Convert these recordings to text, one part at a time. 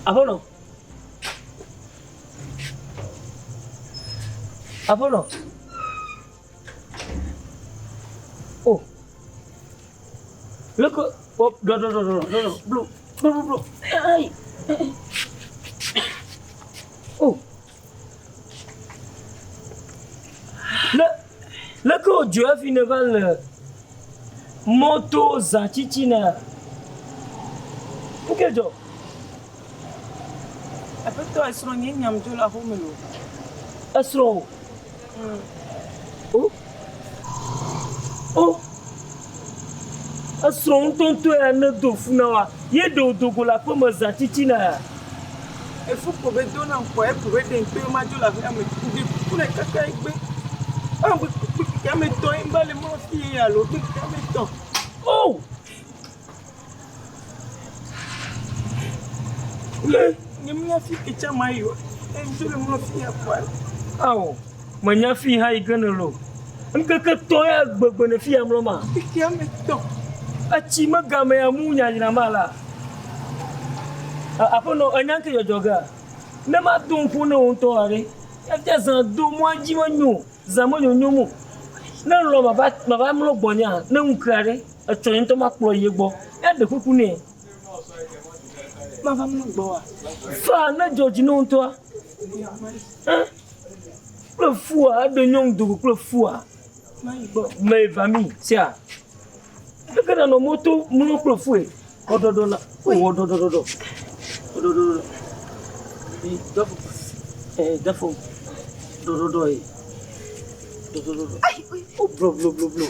Aƒenɔ. Aƒenɔ. O. Leke o ɖɔ ɖɔ ɖɔ ɖɔ ɖɔ ɖɔ blo blo blo blo. Ayi. O. Le leke wòdzɔe hafi nèva le mɔto zã tsitsina? Nu kae dzɔ? Aƒetɔ, esrɔ̃nye nyam dzo le aƒeme loo. Esrɔ̃wò? O. O. Esrɔ̃ ŋutɔŋutɔe ya nedo fu na woa? Ye ɖe wòdo go le aƒeme zã tsitsina? Efu ko be do nam kpɔ eku be ɖe ŋkpe ma dzo le aƒea me ŋdi kuku le kaka egbe. Ame kpe keke ame tɔ ye ŋgba le mlɔ fi ye alo kpe keke ame tɔ. Oh! Nye nye mnya fi ke tsa ma yi o. E ŋdzo le mlɔ fi ya kpɔa. Ao, menya fi hã yi ge ne lo. Ŋkeke tɔ ya gbegbe ne fi ya mlɔ ma. Keke ame tɔ. Etsi megame ya mu nyanyra ma la. Aƒenɔ, ènya ŋke dzɔdzɔ gea? Ne mado ŋku ne wò ŋutɔ aɖe, efia zã do mɔa dzi menyo o, zã menyonyom o. Ne èlɔ̃ mava, mava mlɔ gbɔnyea, ne ŋu ke aɖe, etsɔ nye ŋutɔ makplɔ yi egbɔ. Míaɖe kuku nɛ. Mava mlɔ gbɔwòa? Faa, ne dzɔ dzi ne wò ŋutɔa. Ẽ? Kple fua, eɖe nyɔnu dogo kple fua. Me va mi, sia. Eke nanɔ moto mlɔ kple fue. Kɔɖɔɖɔ la, wɔ ɖɔɖɔɖɔɖɔ. Ɖɔɖɔɖɔɖɔ. Yi dafo. Eh, dafo. Ɖɔɖɔɖɔ ye. Ɖɔɖɔɖɔɖɔ. O blo blo blo blo.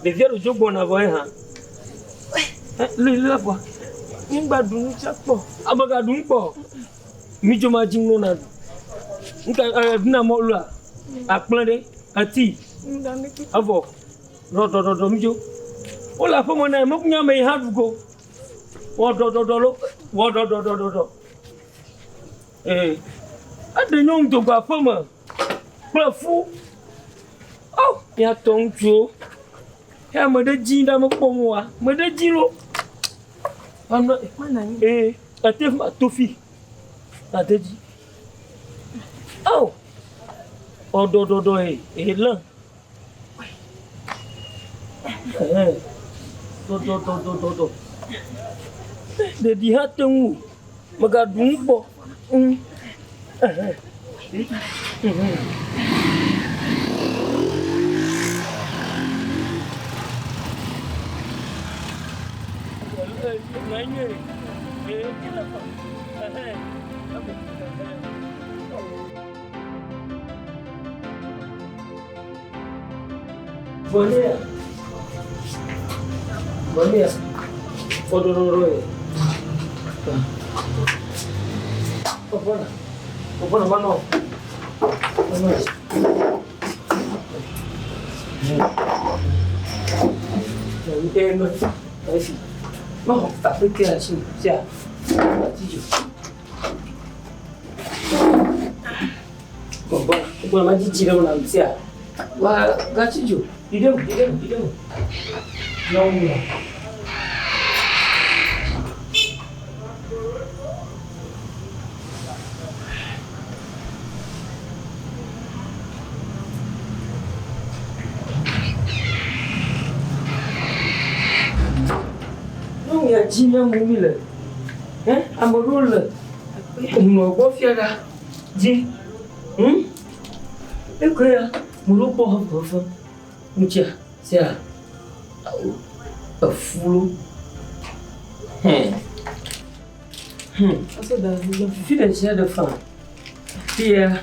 Ɖevia ɖo dzo gbɔna vɔ ye hã. Eh, le le afɔ. Mi gba ɖu nu tse kpɔ. Ame ga ɖu nu kpɔ. Mi dzo ma dzi ŋlɔ na ɖu. Nka eh ɖuna mɔlua. Akplẽ ɖe, eti. Evɔ. Ɖɔɖɔɖɔɖɔ mi dzo. Wole aƒeme na me nya me yi hã ɖu go. Wɔ ɖɔɖɔɖɔ lo, wɔ ɖɔɖɔɖɔɖɔ. Ee, eɖe nyɔnu do go aƒeme kple fu. Oh, miatɔ ŋutsuwo. Ke ame ɖe dzi ɖe mekpɔ mo wa, ame ɖe dzi lo. Ame, ee, ete ma tofi. Ate dzi. Oh, wɔ ɖɔɖɔɖɔ ee, ee lẽ. Dɔdɔdɔdɔdɔ. Ɖeɖi hã te ŋu o. Mègaɖu nu kpɔ o. Vɔnea, vɔnea, fɔɖɔɖɔɖɔ ye. Ɔbɔna, ɔbɔna manɔ, manɔ. Eh, no, esi. Maxɔ aƒete asi sia, ati dzo. Gbɔgbɔ ma dzi tsi ɖe na sia. Wa gatsi dzo. Yi ɖe yi ɖe yi ɖe. Nyɔnu ya. Nyɔnu ya dzi nyɔnu mi le. Ɛ ame ɖewo le ŋlɔ gbɔ fia ɖa dzi. Hm? Eke ya mo ɖo kpɔ hefe ŋutsia sia efu lo. Hm. Hm. Fi ɖe sia ɖe fa. Fia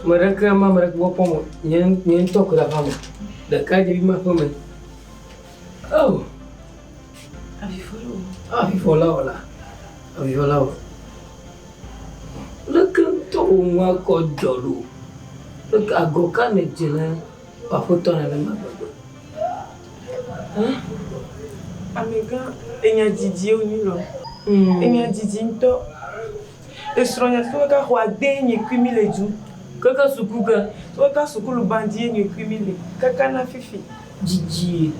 ame ɖeke ma ame ɖeke gbɔ kpɔm o. Nye nye ŋutɔ ko le aƒea me. Ɖekadzevi ma ƒe me. Oh. Avivɔ la o la. Avivɔ la o. Leke ŋutɔ wò nua kɔ dzɔ ɖo? Leke agɔ ka nèdze na aƒetɔ nenema gbegbe? Hã? Amegã, enya didi wonyi lɔ. Enya didi ŋutɔ. Esrɔ̃nya so kaka xɔ ade nye kui mi le du. Kaka suku ke. So kaka sukulu bandi ye nye kui mi le. Kaka na fifi. Didi.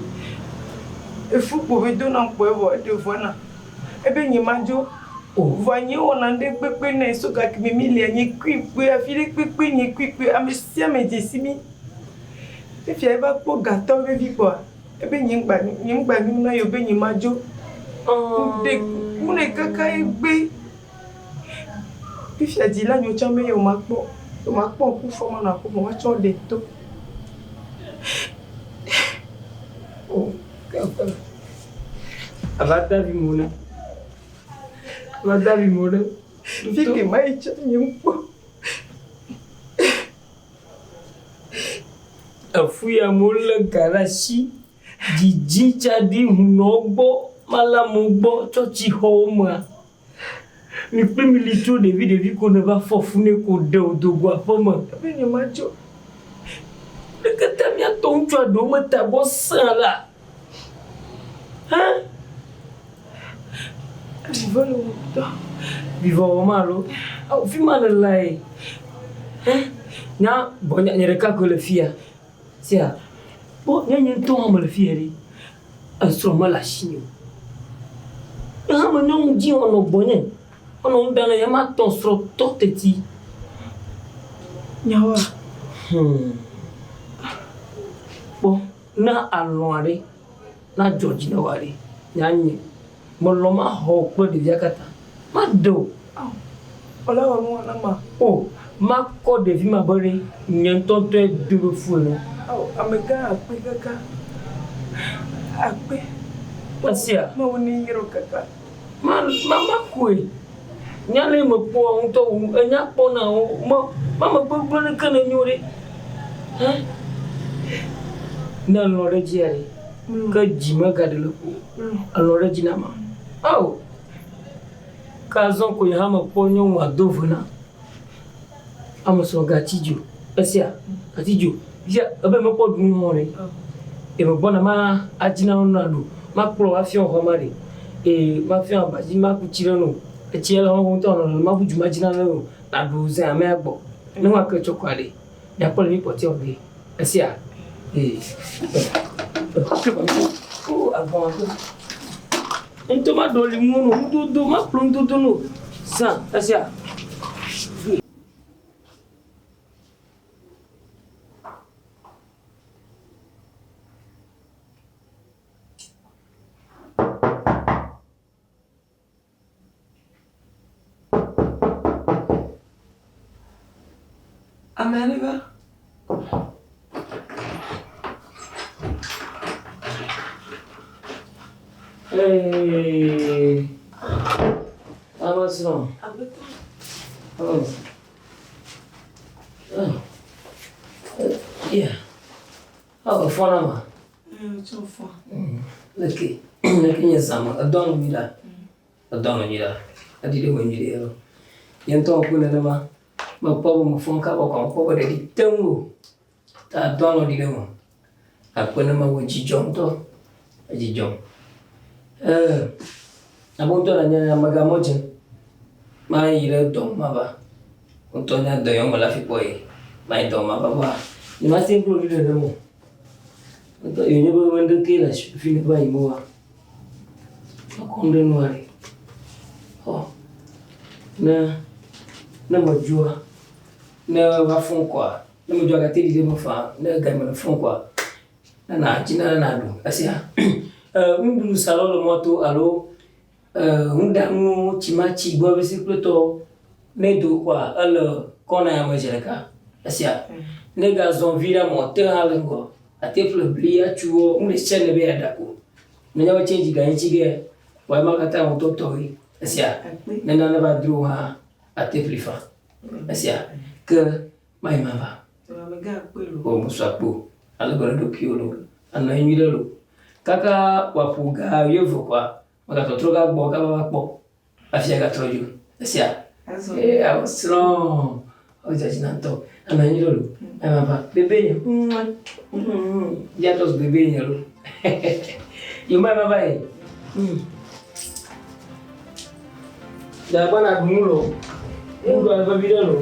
Efu kpo be do nam kpɔ evɔ eɖe vɔ na. Ebe nye ma dzo. Vɔa nye wɔna ŋɖe kpekpe nɛ so gakeme mi lia nye kui kpe afi ɖe kpekpe nye kui kpe ame sia ame dze si mi. Fifia eva kpɔ gatɔ vevi kpɔa ebe nye ŋgba nye ŋgba nyo na yewo be nye ma dzo. Ŋɖe kuku nɛ kaka egbe. Fifia dzila nyewo tsã be yewo ma kpɔ yewo ma kpɔ ŋku fɔ manɔ aƒeme woatsɔ ɖe to. Oh, kaka. Ava da vi mo ne. Ava da vi mo ne. Fi ke ma yi tsã nye ŋkpɔ. Efu ya mo lé ga ɖe asi. Dzidzi tsaɖi hunɔwo gbɔ, malamewo gbɔ, tsɔtsixɔwo mea. Mi kple mi li tso ɖevi ɖevi ko ne va fɔ fu nɛ ko ɖe wò do go aƒe me. Ebe nye ma dzo. Ɖeke ta mía tɔ ŋutsua ɖewo me tagbɔ sẽ alea? Hã? Vivɔ le wɔ ŋutɔ. Vivɔ wɔ ma alo? Ao fi ma le lae. Hã? Nya bɔ nye ɖeka koe le fia. Sia, kpɔ nye nye ŋutɔ hã mele fiya ɖe, esrɔ̃ mele asinye o. Nye hã menye nu dzi wòanɔ gbɔnye, woanɔ nu ɖam na nye matɔ srɔ̃tɔ teti. Nyawoa? Hmm. Kpɔ, ne alɔ̃a ɖe, nadzɔ dzi na wòa ɖe, nyanye, melɔ̃ maxɔ wò kple ɖevia katã. Maɖe wò. Ao, wòle wɔ nuwɔna ma. O, makɔ ɖevi ma be ɖe nye ŋutɔŋutɔe do be fu ene. Ao, amegã akpe kaka. Akpe. Esia. Mawu ne yrɔ kaka. Ma, ma, makɔe. Nya le mekpɔ ŋutɔ wu, enya kpɔna wo, me, ma me gbegblẽ ɖeke ne nyo ɖe. Hã? Ne elɔ̃ ɖe dzia ɖe, ke dzi megaɖe le ƒo. Elɔ̃ ɖe dzi na ma. Ao. Ke azɔ ko nye hã mekpɔ nyɔnua do ve na. Ame srɔ̃ gatsi dzo. Esia, gatsi dzo. Fifia ebe mekpɔ ɖu nu hã o ɖe. Ye megbɔna ma adzi na nu naɖu. Makplɔ wò afiɔ xɔ ma ɖe. Eye mafiɔ abadzi maku tsi ɖe nu. Etsia le xɔxɔ ŋutɔ nɔ maku dzu madzi na ɖe nu. Naɖu zã amea gbɔ. Ne ŋua ke tsɔ kɔa ɖe. Miakpɔ le mi kpɔtɔe ɖe. Esia. Ee. O agbɔn. Ŋutɔ ma ɖɔli ŋuwo no, nudodo, ma kplɔ nudodo no. Zã, esia. Ame aɖe va. Hey, ame srɔ̃. Aƒetɔ. Oh. Oh. Yeah. Oh, efɔ na ma. Ee, tsɔ fɔ. Leke, leke nye zã me, edɔ nu nyui ɖa. Edɔ nu nyui ɖa. Eɖi ɖe me nyui ɖe lo. Nye ŋutɔ ŋku nenema. Mekpɔ be mefɔ kaba kɔ mekpɔ be ɖeɖi te ŋu o. Ta dɔ nɔ ɖi ɖe me. Akpe ne Mawu dzi dzɔm ŋutɔ. Edzi dzɔm. Ee, abe ŋutɔ le nye amegamɔ dze. Mayi ɖe dɔ mava. Ŋutɔ nye dɔ yɔm mele hafi kpɔ ye. Mayi dɔ mava vɔa nyemate ŋu kplɔ vi ɖe ɖe me o. Ŋutɔ ye nye be meɖeke le fi ne va yi moa. Mekɔ nu ɖe nua ɖe. Xɔ. Ne ne medzoa, ne va fɔ kɔa, ne medzoa gate ɖi ɖe me faa, ne ga me le fɔ kɔa, ne nàdzi nane nàɖu. Esia nuɖuɖu salɔ le mɔto alo nuɖanuwo, tsimatsi, gbɔebese kple tɔwo ne do kɔa ele kɔna ya me zi ɖeka. Esia ne gazɔ vi ɖe mɔ te hã le ŋgɔ ate ƒle bli atsuwo nu ɖe sia ɖe be yeaɖa ko. Menye be tsɛntsi ganyi tsi ge vɔa ema katã ŋutɔ tɔwoe. Esia ne nane va dro hã ate ƒli fa. Esia ke mayi mava. Amegã akpe lo. O musu akpo ale be ɖe ɖokuiwò lo anɔ anyi nyuiɖe lo. Kaka wòaƒo ga wuieve kɔa megatɔtrɔ va gbɔ kaba va kpɔ hafi agatrɔ dzo. Esia ee ame srɔ̃ edzɔ dzi na ŋutɔ. Anɔ anyi ɖe lo. Mayi mava. Bebe nye. Ya trɔ zu bebe nye lo. Yo mayi mava yi. Dagba na ɖu nu lo. Nuɖuɖua le vevi ɖe lo.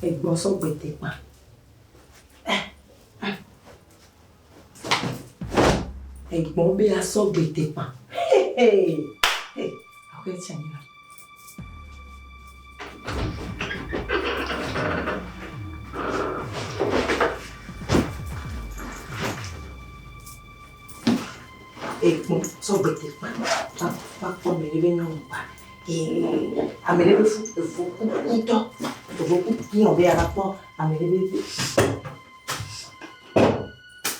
Egbɔ sɔgbe te kpa. Egbɔ be asɔgbe te kpa. Aƒe tsi anyi la. Egbɔ sɔgbe te kpa. Va kpɔ ame ɖe be nyɔnu kpa. Ame ɖe be fu evo ku ŋutɔ. Evo ku nɔ be yeava kpɔ ame ɖe be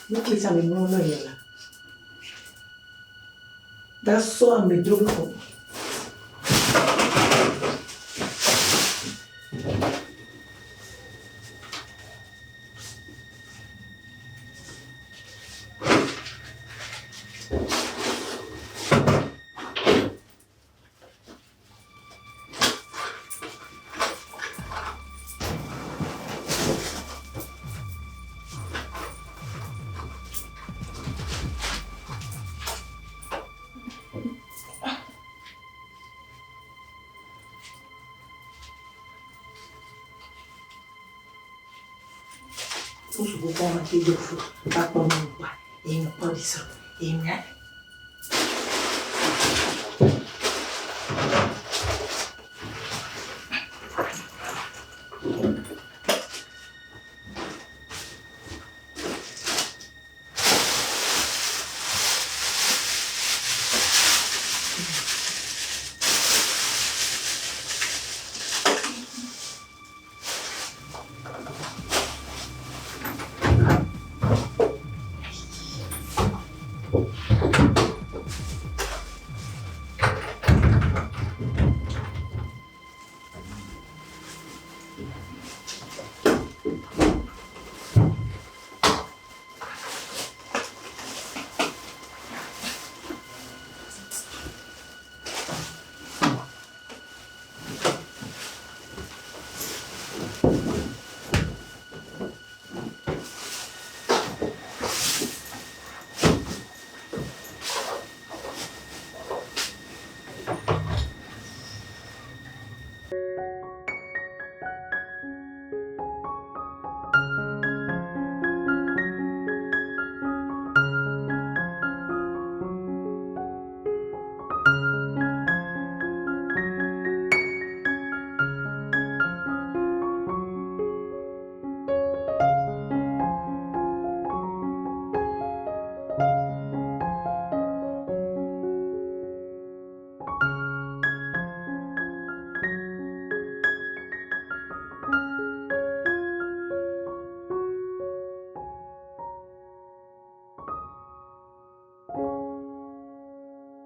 Nu ke tsa me mlɔ nɔ ye la. Da sɔ amedzro be xɔ. Ŋutsu gbogbo ma ke do fu va kpɔ nu kpɔa, ye ŋkpɔ ɖi sɔ, ye nya.